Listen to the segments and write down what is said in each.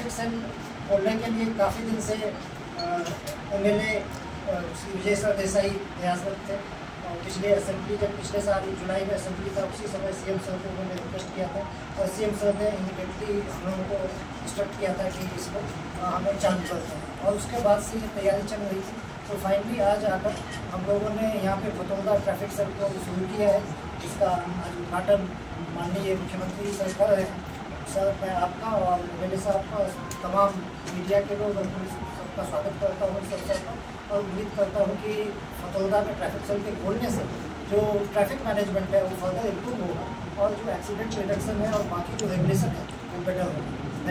Traffic sale खोलने K लिए काफ़ी दिन से MLA Shri Vijay Sardesai प्रयासरत थे और पिछले असेंबली जब पिछले साल जुलाई में असेंबली था उसी समय CM sir को उन्होंने रिक्वेस्ट किया था और CM sir ने इमीडिएटली हम लोगों को इंस्ट्रक्ट किया था कि इसको हमें चालू करते हैं और उसके बाद से ये तैयारी चल रही थी। तो फाइनली आज आकर हम लोगों ने यहाँ पे फतोर्दा ट्रैफिक सेल को शुरू किया है, जिसका आज उद्घाटन माननीय मुख्यमंत्री सर कर रहे हैं। सर, मैं आपका और MLA साहब का, तमाम मीडिया के लोग और पुलिस सबका स्वागत करता हूँ इस अवसर पर और उम्मीद करता हूँ कि फतोर्दा में ट्रैफिक सेल के खोलने से जो ट्रैफिक मैनेजमेंट है वो फर्दर इम्प्रूव होगा और जो एक्सीडेंट रिडक्शन है और बाकी जो रेगुलेशन है वो बेटर होगा।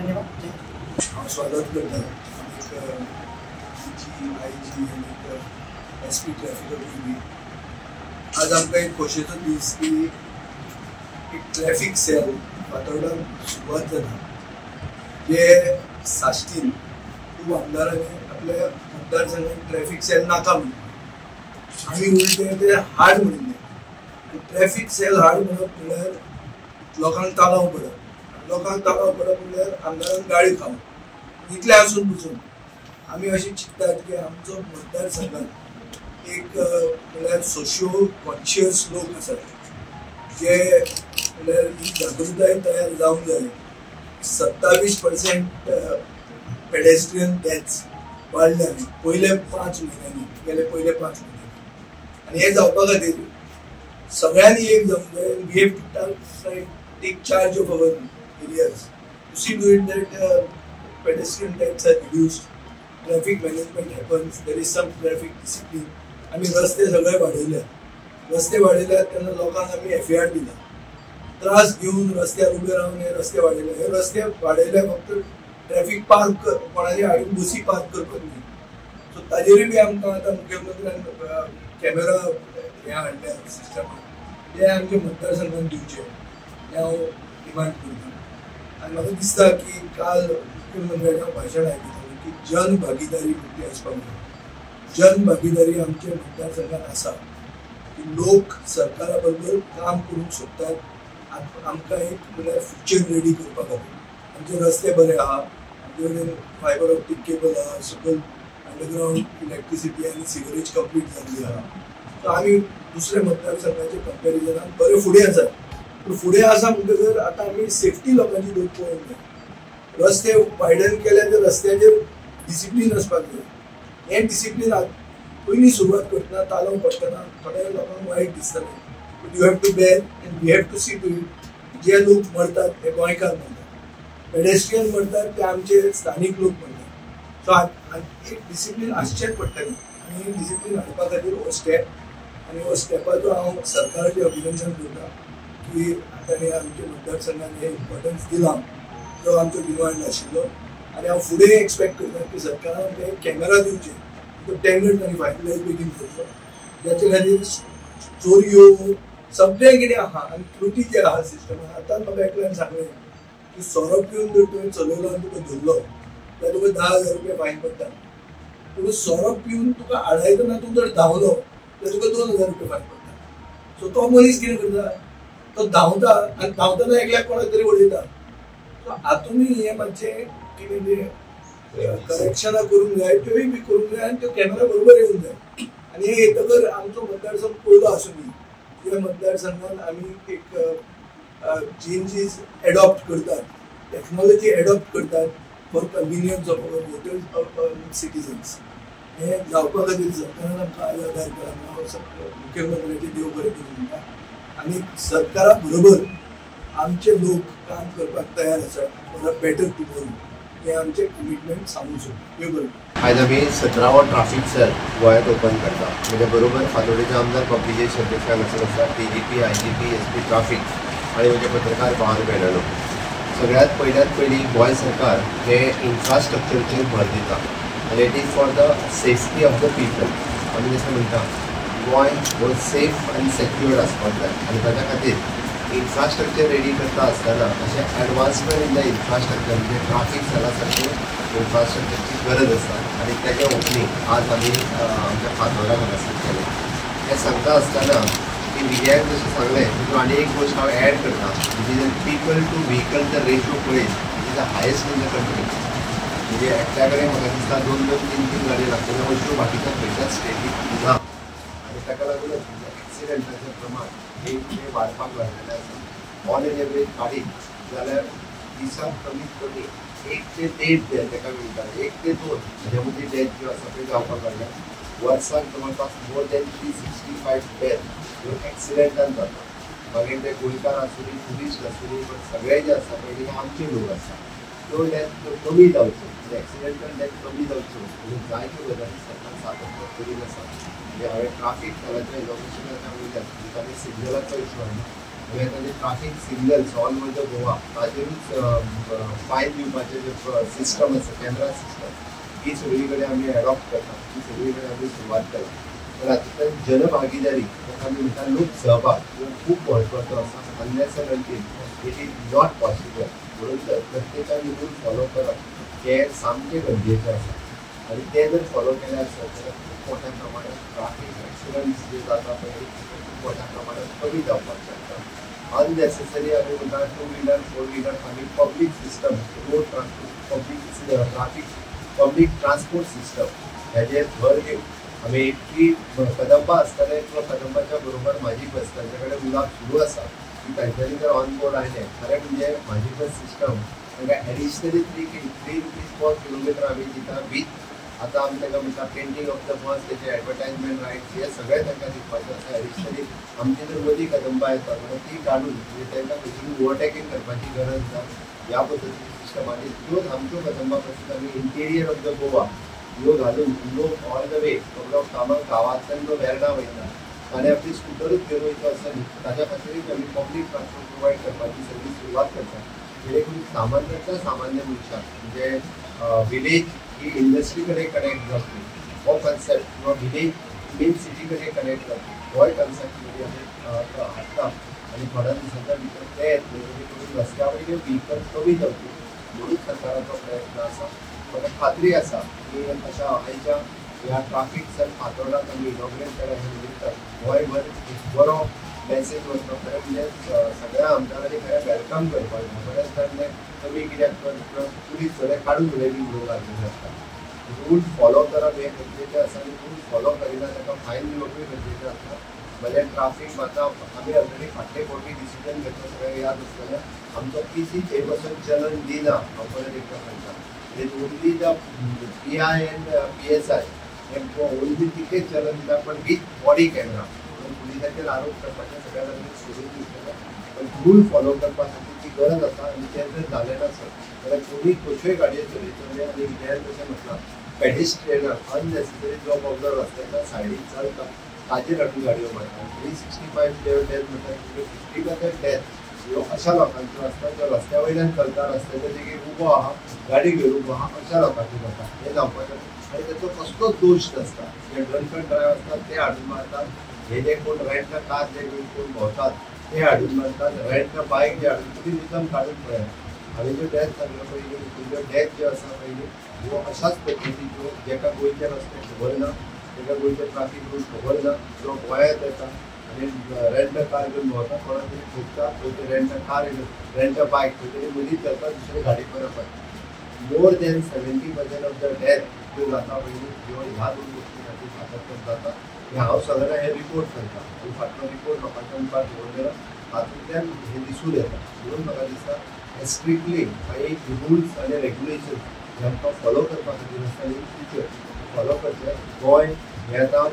धन्यवाद। जय। स्वागत करता जी आय जी आनी एस पी ट्रॅफिक बी। आज आमकां एक खोशयेचो दीस की एक ट्रॅफिक सेल फातोर्डान सुरवात जाता, जे साश्टीन खूब आमदारांनी आपल्या मतदारसंघात ट्रॅफिक सेल नाका म्हणले, आमी उलटे ते हाड म्हणिल्ले। ट्रॅफिक सेल हाड म्हणप म्हणल्यार लोकांक तालाव पडप, लोकांक तालाव पडप म्हणल्यार आमदारांक गाळी खावप। इतलें आसून पसून आमी अशें चिंततात की आमचो मतदारसंघात एक म्हणल्यार सोशियो कॉन्शियस लोक आसात जे म्हणल्यार ही जागृताय तयार जावंक जाय। 27% पेडेस्ट्रियन डेथ्स वाडल्या पयल्या 5 म्हयन्यांनी, गेले पयले 5 म्हयन्यांनी। आनी हें जावपा खातीर सगळ्यांनी एक जावंक जाय। We have to take charge of our areas to see to it that pedestrian deaths are reduced, traffic management happens, there is some traffic discipline. आमी रस्ते सगळे वाडयल्यात, रस्ते वाडयल्यात तेन्ना लोकांक आमी FAR दिला, त्रास घेवन रस्त्यार उबे रावन हे रस्ते वाडयले। हे रस्ते वाडयले फक्त ट्रॅफिक पार्क कोणाली हाडून बसी पार्क करपाक न्ही। सो ताजेरूय बी आमकां आतां मुख्यमंत्र्यान कॅमेरा हे हाडल्या सिस्टमान, ते आमच्या मतदारसंघान दिवचे हें हांव डिमांड करता। आनी म्हाका दिसता की काल मुख्यमंत्र्याचें भाशण आयकतालें की जन भागीदारी मुख्य आसपाक जाय। जन भागीदारी आमच्या मतदारसंघात आसा की लोक सरकारा बरोबर काम करूंक सोदतात, आमकां एक म्हणल्यार फ्युचर रेडी करपा खातीर। आमचे रस्ते बरे आहा, आमचे कडेन फायबर ऑप्टीक केबल आहा, सकयल अंडरग्रावंड इलेक्ट्रिसिटी आनी सिवरेज कंप्लीट जाल्ली आहा। सो आमी दुसऱ्या मतदारसंघाच्या कंपेरिजनान बरे फुडें आसात। पूण फुडें आसा म्हणटकर आतां आमी सेफ्टी लोकांची पळोवंक जाय। रस्ते वायडन केले तर रस्त्याचेर डिसिप्लीन आसपाक जाय। हें डिसिप्लीन पयलीं सुरवात करतना तालोव पडटना थोड्या लोकांक वायट दिसतलें, but you have to bear and we have to see to it. जे लोक मरतात ते गोंयकार मरतात, पेडेस्ट्रियन मरतात ते आमचे स्थानीक लोक मरतात। सो एक डिसिप्लीन आसचेंच पडटलें आनी हें डिसिप्लीन हाडपा खातीर हो स्टेप, आनी हो स्टेपाचो हांव सरकाराचें अभिनंदन करता की ताणें आमच्या मतदारसंघान हें इम्पॉर्टन्स दिलां जो आमचो डिमांड आशिल्लो। आनी हांव फुडें एक्सपेक्ट करता की सरकारान आमकां एक कॅमेरा दिवचे, तो टेंडर तांणी फायनलायज बेगीन करचो, जाचे खातीर चोरयो सगळें कितें आहा आनी त्रुटी जे आहा सिस्टमान। आतां म्हाका एकल्यान सांगलें की सोरो पिवन जर तुवें चलयलो आनी तुका धरलो जाल्यार तुका 10,000 रुपया फायन पडटा, पूण सोरो पिवन तुका आडायतना तूं जर धांवलो जाल्यार तुका 2,000 रुपया फायन पडटा। सो तो मनीस कितें करता, तो धांवता आनी धांवतना एकल्याक कोणाक तरी उडयता। सो हातूनय हें मातशें कितें तें करेक्शनां करूंक जाय, त्योय बी करूंक जाय आनी त्यो कॅमेरा बरोबर येवंक जाय। आनी हें येतकर आमचो मतदारसंघ पयलो आसूं दी, त्या मतदारसंघान आमी एक चेंजीस एडॉप्ट करतात, टॅक्नॉलॉजी एडॉप्ट करतात for convenience of our voters citizens. हें जावपा खातीर सरकारान आमकां आज आदार केला, हांव मुख्यमंत्र्याचें देव बरें करूं म्हणटा। आनी सरकारा बरोबर आमचे लोक काम करपाक तयार आसात फॉर अ बेटर टुमोरो, हें आमचें कमिटमेंट सांगूंक सोदता। देव बरें करूं। आयज आमी 17वो ट्राफीक सेल गोंयांत ओपन करता। म्हज्या बरोबर फातोर्डेचे आमदार विजय सरदेसाय हांगासर आसा, DGP, IGP, SP traffic आनी म्हजे पत्रकार भाव भयणांनो। सगळ्यात पयल्यात पयलीं गोंय सरकार हे इन्फ्रास्ट्रक्चरचेर भर दिता आनी it is for the safety of the people. आमी जशें म्हणटा गोंय हो सेफ आनी सेक्युअर्ड आसपाक जाय आनी ताच्या खातीर इन्फ्रास्ट्रक्चर रेडी करता आसतना अशें एडवान्समेंट इन the infrastructure म्हणजे ट्राफीक सेला सारकें इन्फ्रास्ट्रक्चरची गरज आसा आनी तेजें ओपनींग आज आमी आमच्या फातोर्डा हांगासर केलें। हें सांगता आसतना की विजयान जशें सांगलें तितून आनी एक गोश्ट हांव एड करता, which is people to vehicle the ratio पळयत which is the highest in the country. म्हणजे एकट्या कडेन म्हाका दिसता 2-2, 3-3 गाडयो लागतल्यो अश्यो बाकीच्या खंयच्याच स्टेटीक ना आनी ताका लागूनच म्हणजे एक्सिडंटाचें प्रमाण हे वाडपाक लागलेलें आसा. ऑन एन एवरेज काडीत जाल्यार दिसाक कमीत कमी 1 ते 1.5 डेथ ताका म्हणटा 1 ते 2 हाज्या मदीं डेथ ज्यो आसा त्यो जावपाक लागल्या. वर्साक जवळपास मोर दॅन 365 डेथ ह्यो एक्सिडंटान जाता. मागीर ते गोंयकार आसूं टुरिस्ट आसूं पण सगळे जे आसा पळय ते आमचे लोक आसा. त्यो डेथ कमी जावच्यो म्हणजे एक्सिडेंटल डेथ कमी जावच्यो म्हणजे जायत्यो गजाली सरकार सातत्यान करीत आसा. म्हणजे हांवें ट्राफीक सेलाच्या इनॉग्रेशनाच्या वयल्यान ताणें सिग्नलाचो इशू हाडलो. म्हणजे ताजे traffic signals all over the Goa ताजेरूच फायन दिवपाचें जे सिस्टम आसा कॅमेरा सिस्टम ही सगळी कडेन आमी एडॉप्ट करता, ही सगळी कडेन आमी सुरवात केला. तर हातूंतल्यान जनभागीदारी ताका आमी म्हणटा लोक सहभाग हो खूब म्हत्वाचो आसा. Unless and until it is not possible. म्हणून तर प्रत्येकान रूल फॉलो करप हें सामकें गरजेचें आसा आनी तें जर फॉलो केलें आसत जाल्यार खूब मोठ्या प्रमाणात ट्राफीक एक्सिडंट्स जे जाता पळय ते खूब मोठ्या प्रमाणात कमी जावपाक शकता. अननेसेसरी आमी म्हणटा 2 व्हिलर 4 व्हिलर आमी public system road transport public traffic public transport system हेजेर भर घेवन आमी इतली कदंबा आसतले किंवा कदंबाच्या बरोबर म्हाजी बस तांचे कडेन उलोवप सुरू आसा की तांच्यांनी जर ऑन बोर्ड आयलें खरें म्हणजे म्हाजी बस सिस्टम तांकां एडिशनली 3 रुपीज पर किलोमिटर आमी दिता वीथ आतां आमी तांकां म्हणटा पेंटींग ऑफ the बस तेजे एडवर्टायजमेंट रायट्स हे सगळें तांकां दिवपाचें आसा. एडिशनली आमची जर मदीं कदंबा येता जाल्यार ती काडून म्हणजे तांकां खंयची ओवरटेकींग करपाची गरज ना ह्या पद्दतीची सिस्टम. आनी त्योच आमच्यो कदंबा बसीस आमी इंटिरियर ऑफ the Goa ह्यो घालून लोक ऑल the way सगळो कामाक गांवांतल्यान जो वेर्णा वयता ताणें आपली स्कुटरूच घेवन वयचो असो न्ही, ताज्या खातीरूय आमी पब्लीक ट्रान्सपोर्ट प्रोवायड करपाची सगळी सुरवात करता जेणे करून सामान्यांतल्या सामान्य मनशाक म्हणजे विलेज ही इंडस्ट्री कडेन कनेक्ट जावपी हो कन्सेप्ट किंवा विलेज मेन सिटी कडेन कनेक्ट जावपी होय कन्सेप्ट मदीं आमी हाडटा आनी थोड्या दिसांच्या भितर ते येतले जेणे करून रस्त्या वयले व्हिकल कमी जावचे म्हणून सरकाराचो प्रयत्न आसा. म्हाका खात्री आसा की अशा आयच्या ह्या ट्राफीक सेल फातोर्डात आमी इनॉग्रेट केला हे निमित्तान गोंयभर एक बरो मॅसेज वचलो. खरें म्हणजे सगळ्या आमदारांनी खरें welcome करपाक जाय. बऱ्याच जाण कमी कित्याक पुलीस सगळे काडून उडयली लोक आसलेले आसता. रूल फॉलो करप हें गरजेचें आसा आनी रूल फॉलो करिना ताका फायन दिवपूय गरजेचें आसता. म्हणजे ट्राफीक आतां आमी ऑलरेडी फाटले फावटी डिसिजन घेतलो सगळ्यांक याद आसतलें आमचो पी सी थंय बसून चलन दिना हांव परत एकदां सांगता. Only the PI and PSI only तितकेच चलन दिता पण वीथ बॉडी कॅमेरा. पुलिसांचेर आरोप करपाचे सगळ्या जाणांनी सोडून दिवचें पण रूल फॉलो करपा खातीर ती गरज आसा आनी तें जर जालें नासत जाल्यार कोणूय कश्योय गाडयो चलयतले आनी विजयान तशें म्हटलां पेडेस्ट्रियनाक अननेसेसरी जो बॉबलर रस्त्याच्या सायडीन चलता ताजेर हाडून गाडयो मारता. 365 डेथ म्हणटा 50% डेथ ह्यो अशा लोकांच्यो आसता ज्यो रस्त्या वयल्यान चलता रस्त्याच्या देगेक उबो आहा गाडी घेवन उबो आहा अशा लोकांच्यो जाता. हें जावपाचें आनी ताचो कसलोच दोश नासता. जे ड्रंकन ड्रायव्ह आसतात ते हाडून मारतात, हे जे कोण रेंट कार जे घेवन कोण भोंवतात ते हाडून मारतात, रेंट बायक जे हाडून तुमी मुद्दम काडून पळयात. हांवें ज्यो डेथ सांगल्यो पयलीं ज्यो डेथ ज्यो आसा पयलीं ह्यो अशाच पद्दतीच्यो जेका गोंयचे रस्ते खबर ना ताका गोंयचे ट्राफीक रूल खबर ना जो गोंयांत येता आनी रेंट कार घेवन भोंवता कोणाक तरी ठोकता खंय ते रेंट कार रेंट बायक खंय तरी मदींच चलता दुसरे गाडी परत वता. More than 70% of the death ज्यो जाता पयलीं ह्यो ह्या दोन गोश्टी खातीर सातत्यान जाता. हें हांव सगळ्यांक हे रिपोर्ट करता आनी फाटलो रिपोर्ट लोकांच्या मुखार दवरलेलो हातूंतल्यान हें दिसून येता. म्हणून म्हाका दिसता स्ट्रिक्टली काही रुल्स आनी रेग्युलेशन जे आमकां फॉलो करपा खातीर आसता इन फ्युचर फॉलो करचें. गोंय हें आतां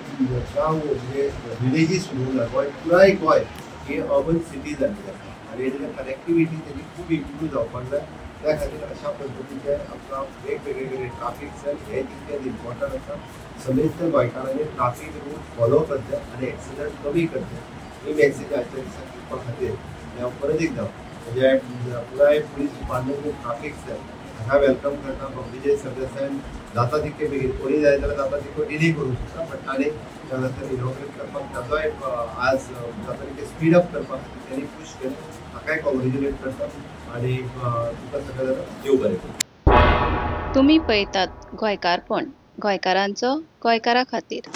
गांव म्हणजे विलेजीस उरूंक ना, गोंय पुराय गोंय ही अर्बन सिटी जाल्ली आसा आनी हेजे कनेक्टिविटी तेजी खूब इम्प्रूव जावपाक जाय. त्या खातीर अशा पद्दतीचे आमकां वेगवेगळे कडेन ट्राफीक सेल हे तितकेच इम्पॉर्टंट आसा. समेस्त गोंयकारांनी ट्राफीक रूल फॉलो करचे आनी एक्सिडंट कमी करचे ही मॅसेज आयच्या दिसा दिवपा खातीर हांव परत एकदां म्हणजे पुराय पुलीस डिपार्टमेंट ट्राफीक सेल हाका welcome करता. विजय सरदेसाय जाता तितके बेगीन कोणी जाय जाल्यार जाता तितको डिले करूंक शकता बट ताणें हांगासर इनॉग्रेट करपाक ताजोय आज जाता तितके स्पीड अप करपा खातीर तांणी पूश केलें हाकाय कॉंग्रेच्युलेट करता आनी तुका सगळें जाणां देव बरें करूं. तुमी पळयतात गोंयकारपण, गोंयकारांचो गोंयकारा खातीर.